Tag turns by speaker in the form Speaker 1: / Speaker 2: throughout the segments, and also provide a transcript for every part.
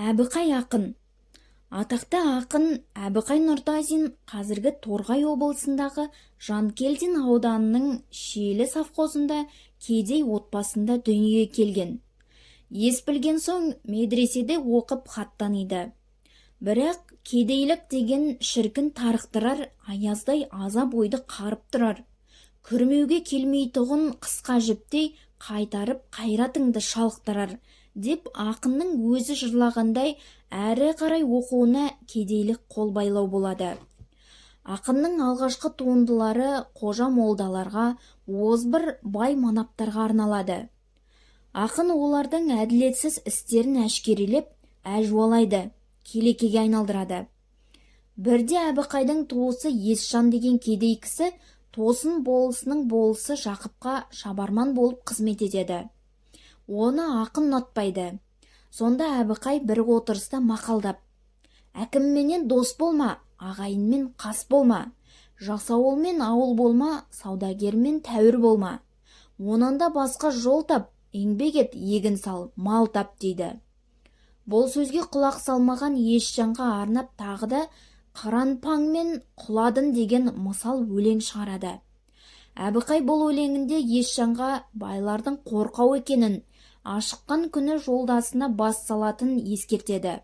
Speaker 1: Әбіқай ақын. Атақты ақын Әбіқай Нұртазин қазіргі Торғай облысындағы Жанкелдин ауданының Шиелі совхозында кедей отбасында дүниеге келген. Ес білген соң медреседе оқып хат таниды. Бірақ кедейлік деген шіркін тарықтырар, аяздай азап ойды қарып тұрар. Күрмеуге келмейтұғын қысқа жіптей қайтарып қайратыңды шалықтырар деп ақынның өзі жырлағандай, әрі қарай оқуына кедейлік қол байлау болады. Ақынның алғашқы туындылары қожа молдаларға, озбыр бай манаптарға арналады. Ақын олардың әділетсіз істерін әшкерелеп, әжуалайды, келекеге айналдырады. Бірде Әбіқайдың туысы Есжан деген кедей кісі Тосын болысының болысы Жақыпқа шабарман болып қызмет етеді. Оны ақын ұнатпайды. Сонда Әбіқай бір отырыста мақалдап: «Әкімменен дос болма, ағайынмен қас болма, жасауылмен ауыл болма, саудагермен тәуір болма. Онан да басқа жол тап, еңбек ет, егін сал, мал тап», – дейді. Бұл сөзге құлақ салмаған Есжанға арнап тағы да «Қыран паңмен құладың» деген мысал өлең шығарады. Әбіқай бұл өлеңінде Есжанға байлардың қорқау екенін, ашыққан күні жолдасына бас салатын ескертеді.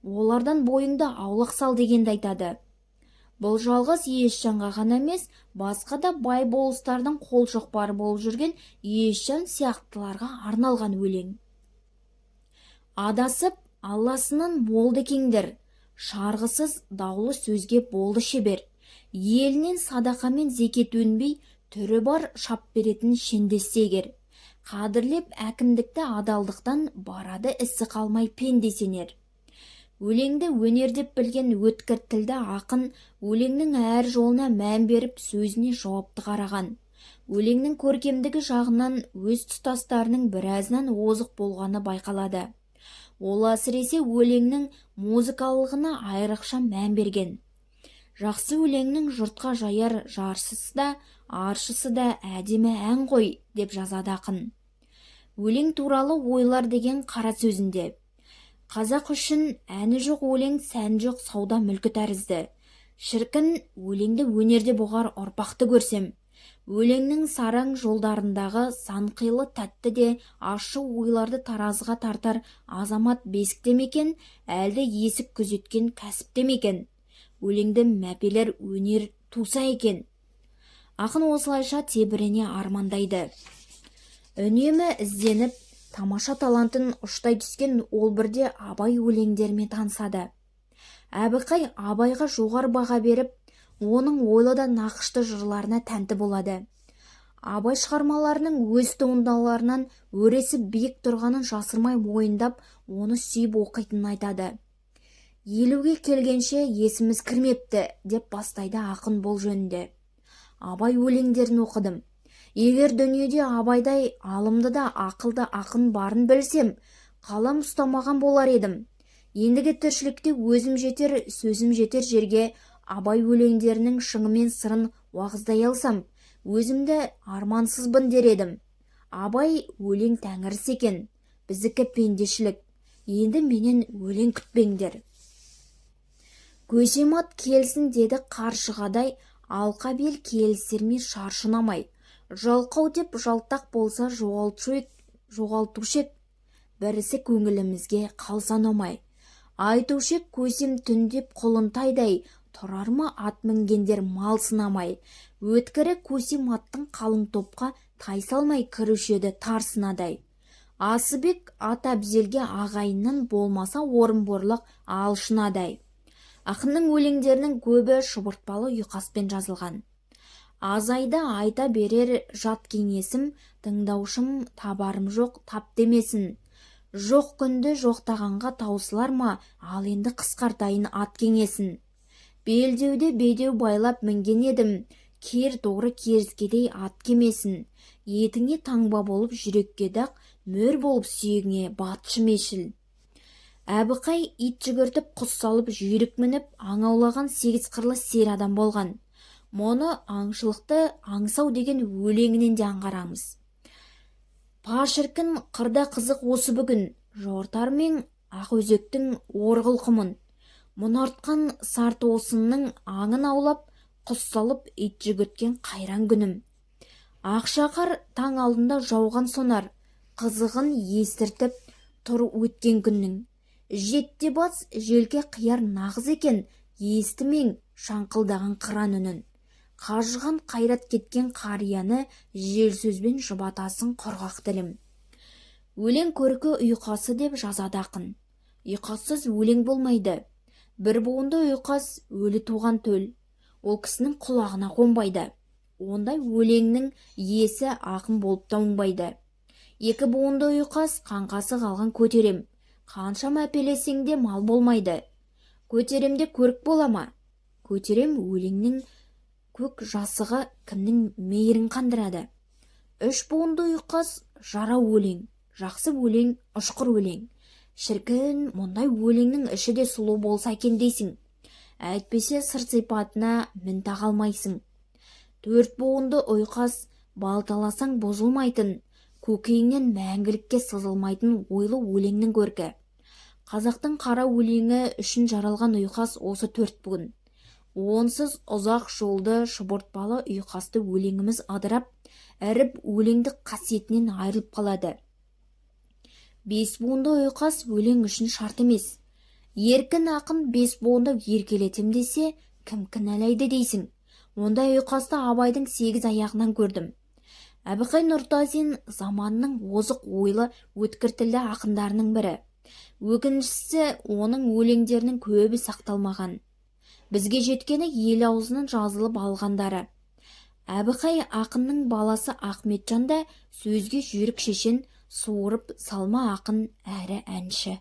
Speaker 1: Олардан бойыңды аулақ сал дегенді айтады. Бұл жалғыз Есжанға ғана емес, басқа да бай болыстардың қол шоқпары болып жүрген Есжан сияқтыларға арналған өлең. Адасып, алласынан молда екеңдер, шарғысыз даулы сөзге болды шебер. Елінен садақа мен зекет өнбей, түрі бар шап беретін шендессе егер. Қадірлеп әкімдікті адалдықтан барады ісі қалмай пенде сенер. Өлеңді өнер деп білген өткір тілді ақын өлеңнің әр жолына мән беріп, сөзіне жауапты қараған. Өлеңнің көркемдігі жағынан өз тұстастарының біразынан озық болғаны байқалады. Ол әсіресе өлеңнің музыкалылығына айрықша мән берген. Жақсы өлеңнің жұртқа жаяр жаршысы да, аршысы да әдемі ән ғой, деп жазады ақын. «Өлең туралы ойлар» деген қара сөзінде. Қазақ үшін әні жоқ өлең сән жоқ сауда мүлкі тәрізді. Шіркін, өлеңді өнер деп ұғар ұрпақты көрсем. Өлеңнің сараң жолдарындағы сан қилы тәтті де ащы ойларды таразыға тартар азамат бесікте ме екен, әлде есік күзеткен кәсіпте ме екен? Өлеңді мәпелер өнер туса екен. Ақын осылайша тебірене армандайды. Үнемі ізденіп, тамаша талантын ұштай түскен ол бірде Абай өлеңдерімен танысады. Әбіқай Абайға жоғары баға беріп, оның ойлы да нақышты жырларына тәнті болады. Абай шығармаларының өз туындыларынан өресі биік тұрғанын жасырмай мойындап, оны сүйіп оқитынын айтады. 50-ге келгенше есіміз кірмепті, деп бастайды ақын бұл жөнінде. Абай өлеңдерін оқыдым. Егер дүниеде Абайдай алымды да ақылды ақын барын білсем, қалам ұстамаған болар едім. Ендігі тіршілікте өзім жетер, сөзім жетер жерге Абай өлеңдерінің шыңы мен сырын уағыздай алсам, өзімді армансызбын дер едім. Абай өлең тәңірісі екен, біздікі пендешілік. Енді менен өлең күтпеңдер. Көсем ат келсін деді қаршығадай, алқа бел келісер ме шаршы ұнамай. Жалқау деп жалтақ болса жоғалтушы ек, бірісі көңілімізге қалса ұнамай. Айтушы ек көсем түндеп құлынтайдай, тұрар ма ат мінгендер мал сынамай. Өткірі көсем аттың қалың топқа тайсалмай кіруші еді тар сынадай. Асыбек ат әбзелге ағайыннан болмаса орынборлық алшынадай. Ақынның өлеңдерінің көбі шұбыртпалы ұйқаспен жазылған. Азайды айта берер жат кеңесім, тыңдаушым табарым жоқ тап демесін. Жоқ күнді жоқтағанға таусылар ма, ал енді қысқартайын ат кеңесін. Белдеуде бедеу байлап мінген едім, кер торы керіскедей ат кемесін. Етіңе таңба болып жүрекке дақ, мөр болып сүйегіңе батшы мешіл. Әбіқай ит жүгіртіп, құс салып, жүйрік мініп, аң аулаған сегіз қырлы сері адам болған. Мұны «Аңшылықты аңсау» деген өлеңінен де аңғарамыз. Па, шіркін, қырда қызық осы бүгін, жортар мен Ақ өзектің орғыл құмын, мұнартқан Сартосынның аңын аулап, құс салып, ит жүгірткен қайран күнім. Ақша қар таң алдында жауған сонар қызығын естіртіп тұр өткен күннің. Жет те бас, желке қияр нағыз екен, естімең шаңқылдаған қыран үнін. Қажыған қайрат кеткен қарияны жел сөзбен жұбатасың, құрғақ тілім. Өлең көркі ұйқасы деп жазады ақын. Ұйқассыз өлең болмайды. Бір буынды ұйқас өлі туған төл. Ол кісінің құлағына қонбайды. Ондай өлеңнің иесі ақын болып та оңбайды. Екі буынды ұйқас қаңқасы қалған көтерем. Қаншама мәпелесең де мал болмайды. Көтеремде көрік бола ма? Көтерем өлеңнің көк жасығы кімнің мейірін қандырады? Үш буынды ұйқас жарау өлең, жақсы өлең, ұшқыр өлең. Шіркін, мұндай өлеңнің іші де сұлу болса екен дейсің. Әйтпесе сырт сипатына мін таға алмайсың. Төрт буынды ұйқас балталасаң бұзылмайтын, көкейіңнен мәңгілікке сызылмайтын ойлы өлеңнің көркі. Қазақтың қара өлеңі үшін жаралған ұйқас осы төрт буын. Онсыз ұзақ жолды шұбыртпалы ұйқасты өлеңіміз ыдырап, іріп, өлеңдік қасиетінен айырылып қалады. Бес буынды ұйқас өлең үшін шарт емес. Еркін ақын бес буынды еркелетем десе, кім кінәлайды дейсің? Ондай ұйқасты Абайдың сегіз аяғынан көрдім. Әбіқай Нұртазин заманның озық ойлы, өткір тілді ақындарының бірі. Өкініштісі, оның өлеңдерінің көбі сақталмаған. Бізге жеткені ел аузынан жазылып алғандары. Әбіқай ақынның баласы Ахметжан да сөзге жүйрік, шешен, суырып салма ақын әрі әнші.